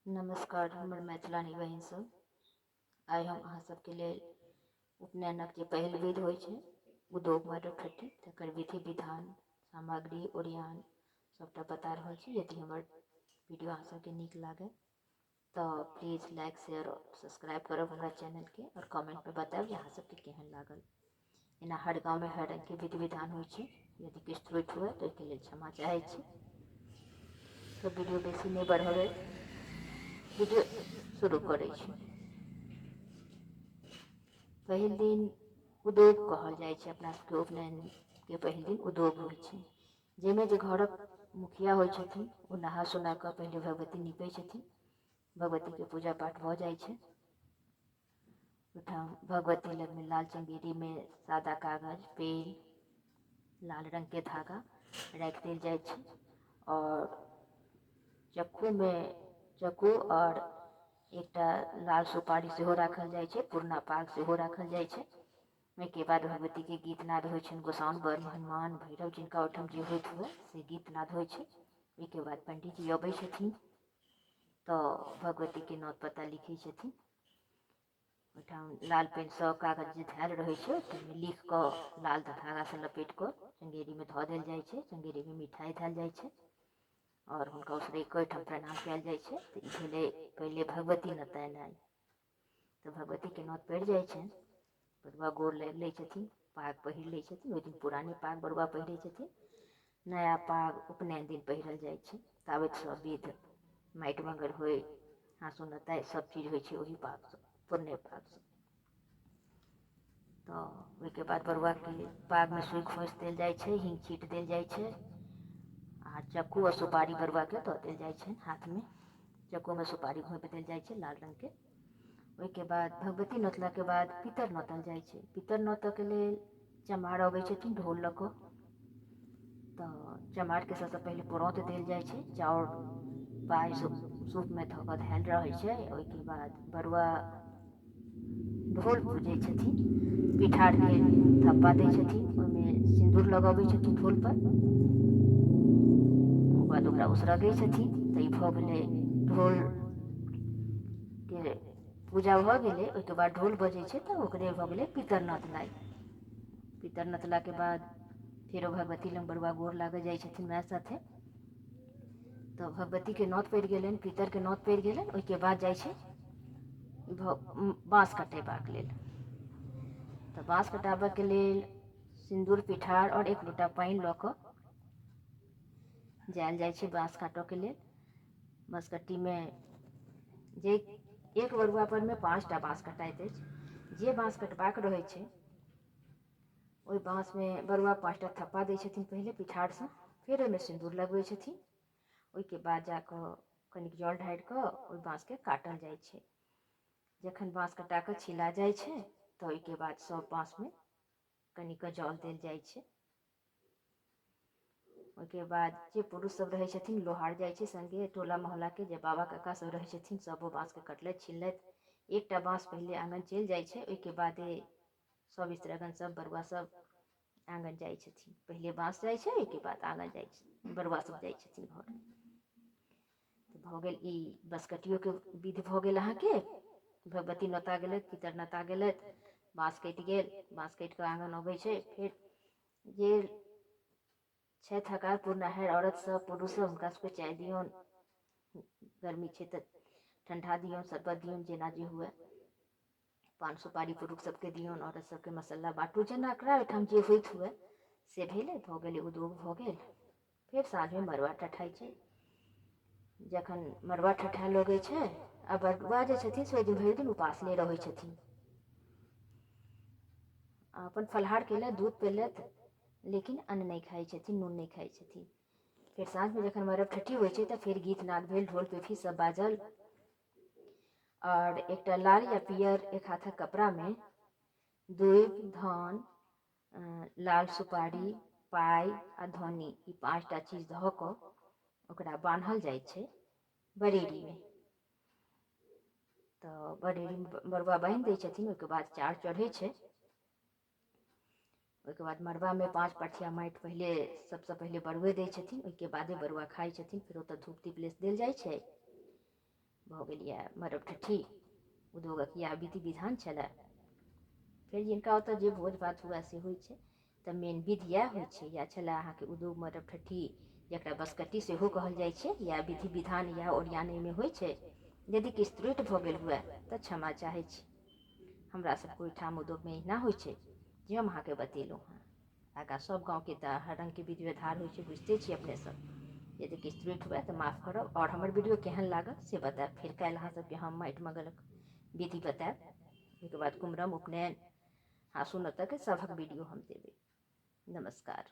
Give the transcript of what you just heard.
नमस्कार हमर मैथिलानी बहिन सब। आइ हम अहाँ सबके लेल उपनयनक जे पहिल विध होइ छै उद्योग मरब ठट्ठी, तकर विधि विधान, सामग्री, ओरियान सबटा बता रहल छी। यदि हमर वीडियो अहाँ सबके नीक लागै तऽ प्लीज लाइक, शेयर और सब्सक्राइब करब हमरा चैनलके और कमेंटमे बतायब जे अहाँ सबके केहन लागल। एना हर गाँवमे हर रङ्गके विधि विधान होइ छै। यदि किछु त्रुटि हुए तऽ ओहिके लेल क्षमा चाहै छी। तऽ वीडियो बेसी नहि बढ़ेबै, वीडियो शुरू करै छी। पहिल दिन उद्योग कहल जाइ छै। अपना सबके उपनयनके पहिल दिन उद्योग होइ छै, जाहिमे जे घरक मुखिया होइ छथिन ओ नहा सोना कऽ पहिले भगवती नीपै छथिन। भगवतीके पूजा पाठ भऽ जाइ छै। ओहिठाम भगवती लगमे लाल चंगेरीमे सादा कागज, पेन, लाल रङ्गके धागा राखि देल जाइ छै आओर चक्कूमे चक्कू आओर एकटा लाल सुपारी सेहो राखल जाइ छै, पुरना पाग सेहो राखल जाइ छै। ओहिके बाद भगवतीके गीतनाद होइ छनि। गोसाउन, ब्रह्म, हनुमान, भैरव, जिनका ओहिठाम जे होइत हुए से गीतनाद होइ छै। ओहिके बाद पंडीजी अबै छथिन तऽ भगवतीके नोत पता लिखै छथिन। ओहिठाम लाल पेनसँ कागज जे धयल रहै छै ताहिमे लिख कऽ लाल धागासँ लपेट कऽ चंगेरीमे धऽ देल जाइ छै। चंगेरीमे मिठाइ धयल जाइ छै आओर हुनका उसरैग कऽ ओहिठाम प्रणाम कयल जाइ छै। तऽ ई भेलै पहिले भगवती नतेनाइ। तऽ भगवतीके नोत पड़ि जाइ छनि, बरुआ गोर लागि लै छथिन, पाग पहिर लै छथिन। ओहि दिन पुराने पाग बरुआ पहिरै छथिन, नया पाग उपनयन दिन पहिरल जाइ छै। ताबत सब विध, माटि मङ्गल होइ, हाँसू नताइ, सब चीज होइ छै ओही पागसँ, पुरने पागसँ। तऽ ओहिके बाद बरुआके पागमे सुइ खोँसि देल जाइ छै, हींग छीट देल जाइ छै आ चक्कू आ सुपारी बरुआके दऽ देल जाइ छनि हाथमे। चक्कूमे सुपारी घोँपि देल जाइ छै लाल रङ्गके। ओहिके बाद भगवती नोतलाके बाद पितर नोतल जाइ छै। पितर नोतऽके लेल चमार अबै छथिन ढोल लऽ कऽ। तऽ चमारके सबसँ पहिले परौत देल जाइ छै, चाउर पाइ सूपमे धऽ कऽ धयल रहै छै। ओहिके बाद बरुआ ढोल पूजै छथिन, पिठारके थप्पा दै छथिन, ओहिमे सिन्दूर लगबै छथिन ढोलपर, ओकर बाद ओकरा उसरगै छथिन। तऽ ई भऽ गेलै, ढोलके पूजा भऽ गेलै। ओहिके बाद ढोल बजै छै तऽ ओकरे भऽ गेलै पितर नोतनाइ। पितर नोतलाके बाद फेरो भगवती लग बरुआ गोर लागऽ जाइ छथिन माय साथे। तऽ भगवतीके नोत पड़ि गेलनि, पितरके नोत पड़ि गेलनि। ओहिके बाद जाइ छै बाँस कटेबाक लेल। तऽ बाँस कटाबऽके लेल सिन्दूर, पिठार आओर एक लोटा पानि लऽ कऽ जायल जाइ छै बाँस काटऽके लेल। बँसकट्टीमे जे एक बरुआ परमे 5टा बाँस कटाइत अछि। जे बाँस कटबाक रहै छै ओहि बाँसमे बरुआ 5टा थप्पा दै छथिन पहिले पिठारसँ, फेर ओहिमे सिन्दूर लगबै छथिन। ओहिके बाद जाकऽ कनिक जल ढारि कऽ ओहि बाँसके काटल जाइ छै। जखन बाँस कटा कऽ छिला जाइ छै तऽ ओहिके बाद सब बाँसमे कनिक जल देल जाइ छै। ओहिके बाद जे पुरुष सब रहै छथिन, लोहार जाइ छै सङ्गे, टोला मोहल्लाके जे बाबा काका सब रहै छथिन सब ओ बाँसके कटलथि, छिललथि। एकटा बाँस पहिले आङ्गन चलि जाइ छै, ओहिके बादे सब स्त्रीगण सब, बरुआ सब आङ्गन जाइ छथिन। पहिले बाँस जाइ छै, ओहिके बाद आङ्गन जाइ छै, बरुआ सब जाइ छथिन घर। तऽ भऽ गेल ई बँसकट्टियोके विध भऽ गेल अहाँके। भगवती नोता गेलथि, पितर नोता गेलथि, बाँस कटि गेल, बाँस कटि कऽ आङ्गन अबै छै। फेर जे छथि हकार पुरनाहर औरत सब, पुरुष सब, हुनका सबके चाय दियौन, गर्मी छै तऽ ठण्डा दियौन, शरबत दियौन, जेना जे हुए। पान सुपारी पुरुष सबके दियौन, औरत सबके मसाला बाँटू, जेना एकरा ओहिठाम जे होइत हुए से भेलै। भऽ गेलै, उद्योग भऽ गेल। फेर साँझमे मड़ुआ ठठाइ छै। जखन मड़ुआ ठठाए लगै छै आ बरुआ जे छथिन से ओहि दिन भरि दिन उपासले रहै छथिन। अपन फलाहार केलथि, दूध पीलथि, लेकिन अन्न नहि खाइ छथिन, नून नहि खाइ छथिन। फेर साँझमे जखन मरब ठठी होइ छै तऽ फेर गीत नाद भेल, ढोल पिपही सब बाजल आओर एकटा लाल या पियर एक हाथक कपड़ामे दूबि, धान, लाल सुपारी, पाइ आ धनी, ई 5टा चीज धऽ कऽ ओकरा बान्हल जाइ छै बरेरीमे। तऽ बरेरीमे बरुआ बान्हि दै छथिन। ओहिके बाद चार चढ़ै छै। ओहिके बाद मड़बामे 5 पठिया माटि पहिले सबसँ पहिले बरुए दै छथिन, ओहिके बादे बरुआ खाइ छथिन। फेर ओतऽ धूप दीप लेस देल जाइ छै। भऽ गेल इएह मरब ठट्ठी उद्योगक इएह विधि विधान छलए। फेर जिनका ओतऽ जे भोज भात हुए से होइ छै, तऽ मेन विधि इएह होइ छै। इएह छलए अहाँके उद्योग मरब ठट्ठी, जकरा बसकट्टी सेहो कहल जाइ छै। इएह विधि विधान, इएह ओरियान एहिमे होइ छै। यदि किछु त्रुटि भऽ गेल हुए तऽ क्षमा चाहै छी। हमरा सबके ओहिठाम उद्योगमे एहिना होइ छै जे हम अहाँके बतेलहुँ हँ। आगाँ सब गाँवके तऽ हर रङ्गके विधि व्यवहार होइ छै, बुझिते छी अपने सब। यदि किछु त्रुटि हुए तऽ माफ करब, आओर हमर वीडियो केहन लागल से बतायब। फेर काल्हि अहाँ सबके हम माटि मङ्गलक विधि बतायब, ओहिके बाद कुमरम, उपनयन, हाँसू नोतऽके सभक वीडियो हम देबै। नमस्कार।